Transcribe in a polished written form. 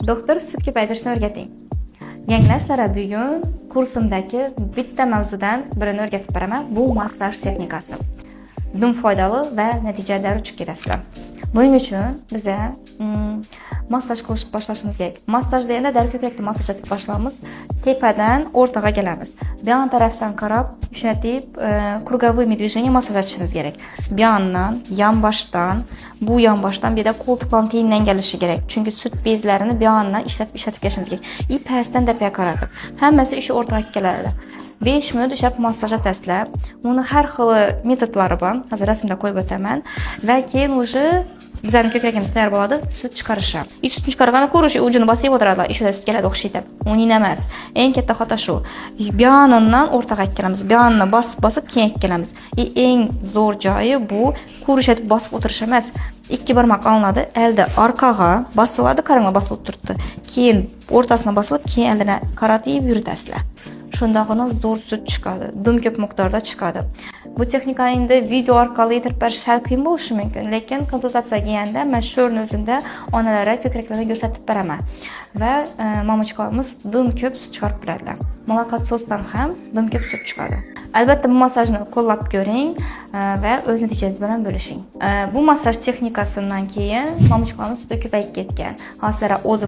Doktor, sut ko'paytirishni o'rgating. Yangilar, sizlarga bugun kursimdagi bitta mavzudan birini o'rgatib beraman. Bu massaj texnikasi. Dim foydali va natija darrov chiqib ketasizlar. Buning uchun biza massaj qilish boshlashimiz kerak. Massaj deganda darrov ko'krakda massaj etib boshlaymiz. Tepadan o'rtaga kelamiz. Bu yon tarafdan qarab, shunday круговыми движение massaj etishimiz kerak. Bu yondan, yonboshdan, bu yonboshdan, bu yerda qo'ltiqlarning tenidan kelishi kerak. Chunki sut bezlarini bu yondan ishlatib ishlatib kelishimiz kerak. И pastdan tepaga qaratib. Hammasi shu o'rtaga keladi. 5 minut ushlab massaj etasizlar. Uni har xil metodlari bor. Hozir rasmda qo'yib o'taman. Va keyin уже bizani ko'kragimiz tayyor bo'ladi sut chiqarishi. И sutni chiqarganda ko'rish uchini bosib o'tiradilar. Shunda sut keladi o'xshaydi. Uning emas. Eng katta xato shu. Bu yonidan o'rtaga kelamiz. Bu yonini bosib bosib keyin kelamiz. И eng zo'r joyi bu ko'rish etib bosib o'tirish emas. Ikki barmoq olinadi, elda orqaga bosiladi, qaranglar, bosilib turibdi. Keyin o'rtasina bosilib, keyin eldini qaratib yuritasizlar. Shundagina zo'r sut chiqadi. Dim ko'p miqdorda chiqadi. Bu texnikani endi video orqali yetirib berish sal qiyin bo'lishi mumkin, lekin konsultatsiya kelganda men shu o'rni o'zida onalarga ko'kraklarni ko'rsatib beraman. Va мамочка larimiz dim ko'p sut chiqarib beradilar. Молокоотсос dan ham dim ko'p sut chiqadi. Albatta, bu massajni qo'llab ko'ring va o'z natijangiz bilan bo'lishing. Bu massaj texnikasidan keyin мамочка larimiz suti ko'payib ketgan. Hozir sizlar o'zi